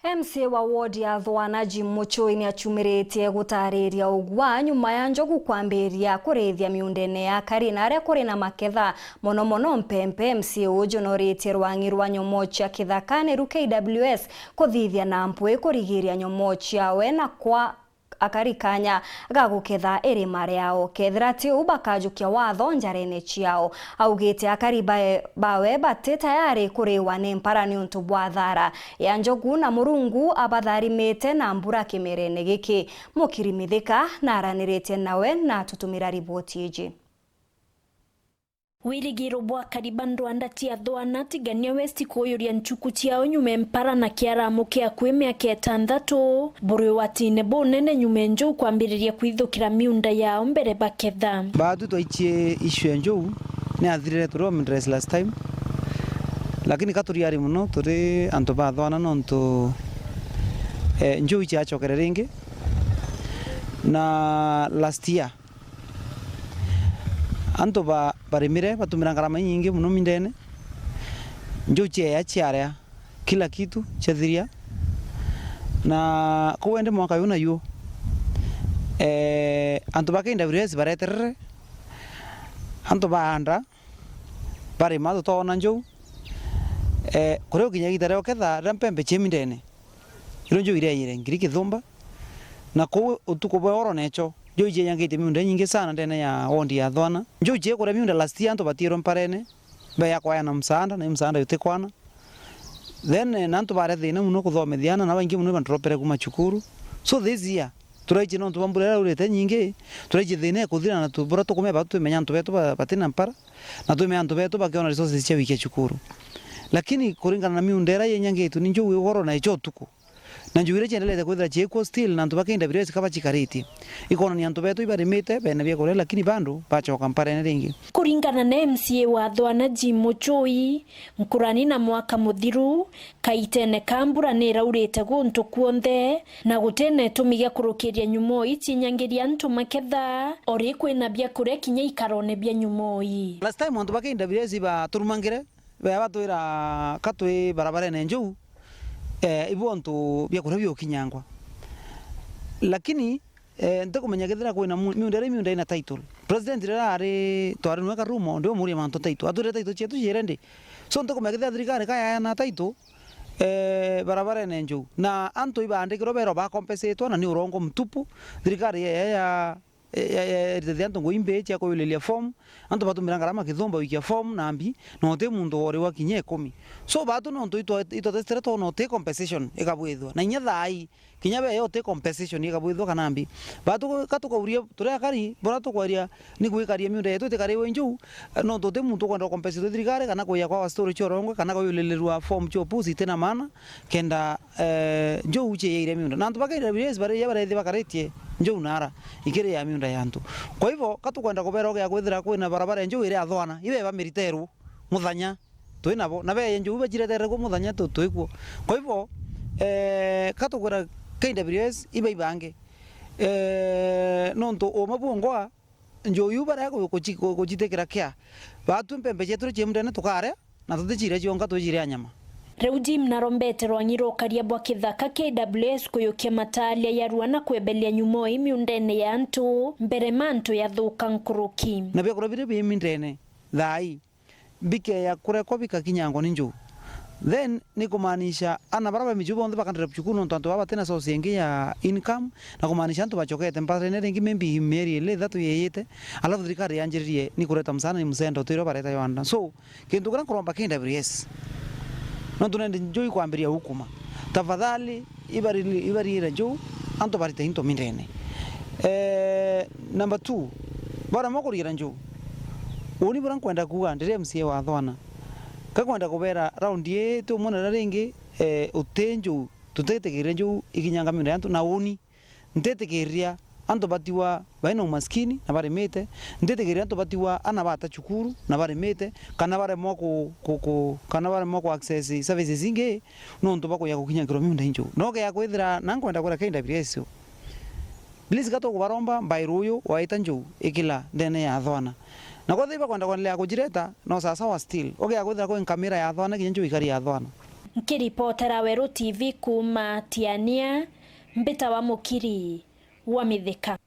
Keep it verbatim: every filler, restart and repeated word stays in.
M C A wa ward ya Thwana, Jim Muchoi, ni achumiritie gutariria ugwa nyuma ya njogu kwambiria kurithia miundene ya akari na aria kuri na maketha, mono mono mpempe. M C A uju noritie rwang'i rwa nyomoo cia kithakani ru K W S kuthithia na mpwi kurigiria nyomoo ciawe na kwa akari kanya ga guketha irima riao. Kethira ti uu, bakajukia watho njarene ciao. Augite akari bae-, bawe bati tayari kuriwa ni mpara niuntu bwa thara ya njogu, na Murungu abatharimite na mbura kimerene giki. Mukiri Mithika naraniritie nawe na atutumira riboti iji. Wirigiro bwa akari ba ndwanda cia Thwana, Tigania West kuyuria nchuku ciao nyuma e mpara na kiaramu kia akui miaka itantatu buri ugwatine bunene nyuma e njou kwambiriria kwithukira miunda yao mbere baketha. Baatu twaichie issue ya njou ni yathirire turi home dress last time, lakini ka turiari mono turi antu ba Thwana nontu, eh, njou iciacokere ringi na last year antu ba-, barimire batumira ngarama inyingi mono mindene, njuu ciea ciaria kila kitu ciathiria, na kuu indi mwaka uyu nayuu, eh, antu ba K W S bareterere, antu baanda, barima, tutoona njuu, eh, kuria gukinya igita ria uketha riria mpembe cie mindene. Irio njuu iriaire ngiri kithumba, na kuu utuku bwa oro necho, njuu icienyangitie miunda inyingi sana ndene ya wondi ya Thwana. Njuu ciekuria miunda last year antu batiirwe mparene, beya kwayana msaada, na i msaada yutikwana. Then, eh, na antu baria thina mono kuthomithia ana, na baingi mono ibandropere kuma cukuru. So this year, turaichie nontu bwa mbura iria yaurite nyingi, turaichie thina ikuthira na tu-, buria tukumea batu twimenya antu betu ba-, batina mpara. Na twimea antu betu bakiona resources cia gwikia cukuru. Lakini kuringana na miunda iria yenyangitwe ni njuu ugoro na icho utuku, na njuu iria ciendelete kwithira ciikuo still, na antu ba K W S kaba cikaritie, ikonania antu betu ibarimite bena bia kuria, lakini bado bacoka mparene ringi. Kuringana na M C A wa Thwana, Jim Muchoi, nkurani na mwaka muthiru, kaitene ka mbura niraurite guntu kuonthe, na gutina itumi gia kurukiria nyumoo icinyangiria antu maketha, ori kwina bia kuria kinya ikarone bia nyumoo ii. Last time antu ba K W S ibaturumangire, bea batwira ka twi barabarene njuu, eh, ibu antu bia kuria biukinyangwa. Lakini, eh, ntikumenya kethira kwina mu-, miunda iria miunda ina title. President riria ari, twari nwe Karumo, ndiumuria mantu title. Atwire title cietu ciiri ndi. So ntikumenya kethira thirikari ka yaeana title, eh, barabarene njuu. Na antu ibaandikirwe berwa bakompesitwa na ni urongo mtupu. Thirikari ya, ya, ya, ya, ya, iritithia antu ngui mbii cia kuyuliria form. Antu batumira ngarama kithumba gwikia form na mbi, na uti muntu woriwa kinya ikumi. So batu nontu itwa-, itwatestire twona uti compensation ikabwithwa. Na inya thaai, kinya beyo uti compensation ikabwithwa kana mbi. Batu ka tukauria turi akari, bora tukwaria ni gwikaria miunda yetu itikariwe njuu, eh, nontu uti muntu ukwenda compensate thirikari, kana kuya kwa store cia urongwe, kana kuyulilirwa form cia upusi itina maana, kenda, eh, njuu ciiyaire miunda. Na antu ba K W S baria barethi bakaritie njuu nara ikiri ya miunda ya antu. Kwa hivyo, ka tukwenda kubera ugia kwithira kwina barabara ya njuu iria ya Thwana, ibe bamiriterwo muthanya twi nabo, na beye njuu baciretere kuo muthanya tu-, twi kuo. Kwa hivyo, eh, ka tukwira K W S ibe ibange, eh, nontu uma bungwa njuu iu baria ku-, kuci-, ku-, kucitikira kia, batu mpembe cietu ri cie mundene tukaria, na tuticiria cionka twiciria nyama. Riu Jim narombete rwang'i rwa ukaria bwa kithaka K W S kuyukia mataaria yarua na kwebelia nyumoo ii miundene ya antu mbere mantu yathuka nkuruki. Na biakuria biria bi mindene thaai bikeya kurekwa bikakinyangwa ni njuu, then ni kumaanisha ana baria ba miji bonthe bakandrop cukuru nontu antu baba batina source ingi ya income, na kumaanisha antu bacokete mbarene ringi maybe mieri ili ithatu yeyite, alafu thirikari yanjiririe ni kureta msaada ni msenda utwirwa bareta yo under. So, kintu kiria nkuromba K W S, nontu nende njuu ikwambiria ukuma, tafadhali ibari-, ibariire njuu antu barite into mindene. Eh, number two, baremwa kuriira njuu, uni buria nkwenda kuuga ndiri M C A wa Thwana, ka nkwenda kubera raundi ii ti umwe na riria ringi, eh, uti njuu, tutitikiria njuu ikinyanga miunda ya antu na uni. Ntitikiriria antu batiwa baina umaskini na barimite, ntitikiriria antu batiwa ana bata cukuru na barimite, kana baremwa ku, ku, ku, kana baremwa ku access services ingi nontu bwa kuya gukinyangirwa miunda inju. No gea kwithira na nkwenda kwira K W S, please, ka tukubaromba by ruyu waita njuu ikila ndene ya Thwana. Na kwethira ibakwenda kwendelea kujireta, no sawa sawa still. Ugea kwithira kwi nkamira ya Thwana kinya njuu ikari ya Thwana. Nkiripotera Weru T V kuuma Tiania, mbitawa Mukiri wa Mithika.